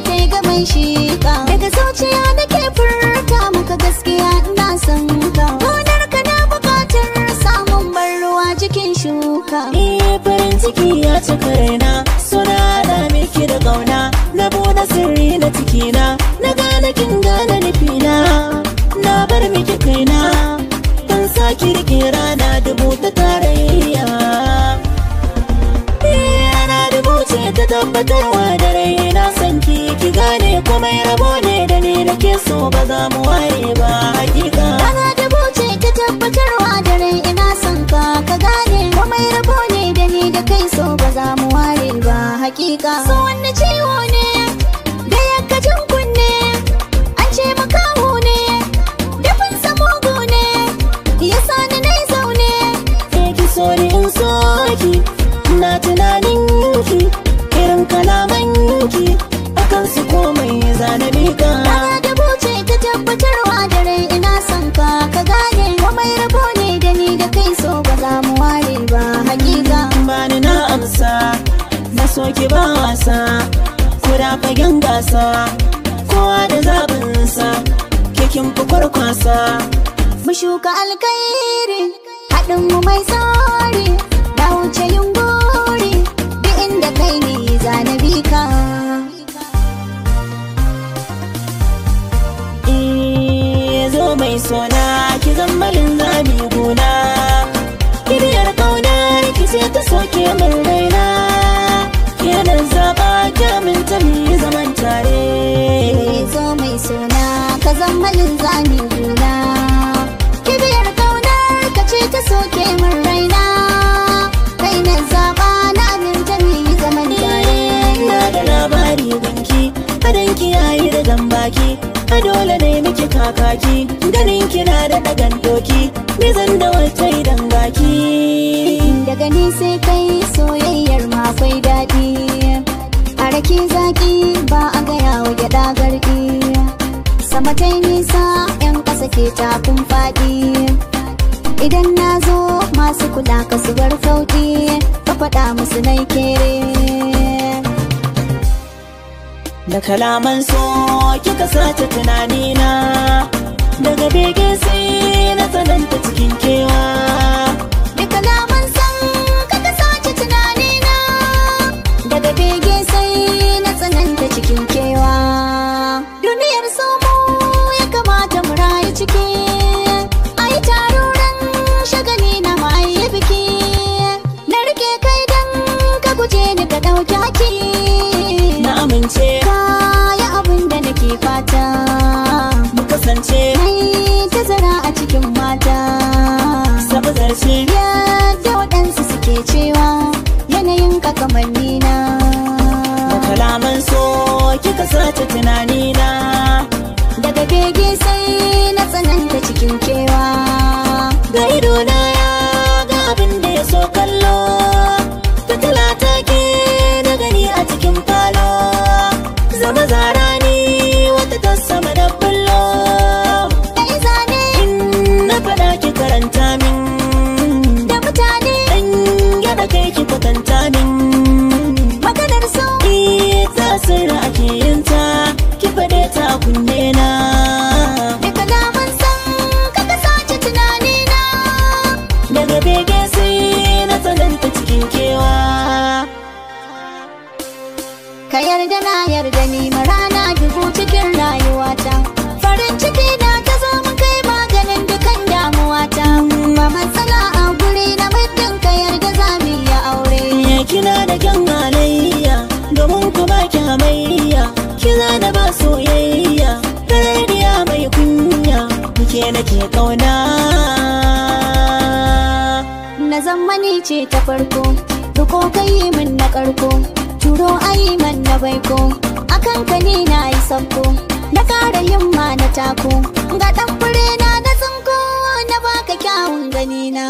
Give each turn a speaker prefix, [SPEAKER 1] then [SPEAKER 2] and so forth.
[SPEAKER 1] ta yi gaban shika. Daga zuciya nake furta maka gaskiya ina son ka. Gonar ka na bukatar samun ban ruwa jikin shuka.
[SPEAKER 2] Eh, farin ciki ya cika raina, suna da miki da kauna. Na buɗe sirri na cikina, na gane kin gane nufina. Na bar miki kaina, ban saki rike rana dubu ta tarayya. Eh, rana dubu ce ta tabbatarwa da rai na san ki, ki gane komai rabo ne da ni da ke so ba za mu ware ba hakika.
[SPEAKER 1] Rana dubu ce ta tabbatarwa da rai ina son ka, ka gane komai rabo ne da ni da kai so ba za mu ware ba hakika. So wanne ciwo ne da ya kajin kunne, an ce makaho ne, dafin mugu ne, ya sani na zaune.
[SPEAKER 2] Eh, ki so ni in so ki, na tunanin ki, irin kalaman ki, akan su komai zana mika.
[SPEAKER 1] Rana dubu ce ta tabbatarwa da rai ina son ka, ka gane komai rabo ne da ni da kai so ba za mu ware ba hakika.
[SPEAKER 2] Bani na amsa, na so ki ba wasa, kuda fagen gasa, kowa da zaɓinsa, ke kin fi kwarkwasa.
[SPEAKER 1] Mu shuka alkhairi, haɗin mu mai tsari, na wuce yin gori, duk inda kai ne zana bi ka.
[SPEAKER 2] Eh, zo mai sona, ki zammalin zami gona. Kibiyar ƙaunar ki ce ta soke min raina, ke na zaɓa kyamin ta mu yi zaman tare.
[SPEAKER 1] Zo mai sona, ka zammalin zami gona. Kibiyar ƙaunar ka ce ta soke min raina, kai na zaɓa na aminta mu yi zaman tare.
[SPEAKER 2] Na da labari gunki, adanki yayi da zambaki, a dole ne miki kakaki, ganin kina da dagan doki, nizan da wata idan gaki.
[SPEAKER 1] Daga ni sai kai soyayyar ma akwai daɗi, a rake zaki ba a gaya wa gyaɗa garɗi. Sama ta yi nisa 'yan ƙasa ke takun faɗi, idan na zo masu kula ka su bar fauɗi, ka faɗa musu nai kere.
[SPEAKER 2] Da kalaman so kika sace tunanina, daga bege sai na tsananta cikin kewa.
[SPEAKER 1] Da kalaman san ka ka sace tunanina, daga bege sai na tsananta cikin kewa. Duniyar somo ya kamata mu rayu ciki, ai taruran shagali na ma'ayi biki. Na rike kai dan ka guje ni ka ɗauki haki,
[SPEAKER 2] Na amince
[SPEAKER 1] kaya abin da nake fata,
[SPEAKER 2] mu kasance
[SPEAKER 1] mai tazara a cikin mata.
[SPEAKER 2] Sabu zarce
[SPEAKER 1] Yadda waɗansu suke cewa yanayin ka kamanni na.
[SPEAKER 2] Da kalaman so kika sace tunanina,
[SPEAKER 1] Daga bege sai na tsananta cikin kewa.
[SPEAKER 2] Ga idona ya ga abin da ya so kallo, fitila ta ke na gani a cikin falo, zama zara ni wata ta sama da bullo.
[SPEAKER 1] Ɗai zane
[SPEAKER 2] In na faɗa ki karanta min,
[SPEAKER 1] da mutane
[SPEAKER 2] ɗan gyaɗa kai ki kwatanta min.
[SPEAKER 1] Maganar so
[SPEAKER 2] Ita sirri ake yin ta, ki faɗe ta a kunne na.
[SPEAKER 1] Da kalaman san ka ka sace tunanina,
[SPEAKER 2] Daga bege sai na tsananta cikin kewa.
[SPEAKER 1] Ka yarda na yarda ni rana dubu cikin rayuwata. Farin ciki na ta zo mun kai maganin dukan damuwata. Ba matsala a guri na muddin ka yarda za mu yi aure.
[SPEAKER 2] Ya kina da kyan halayya, domin ku ba ki hamayya, kina da ba soyayya, tarayya mai kunya, muke nake kauna.
[SPEAKER 1] Na zamani ce ta farko, riko kai min na karko, turo ayi man na baiko, akan ka ni na yi sabko, na kara himma na tako, ga ɗan fure na na tsinko, na baka kyawun gani na.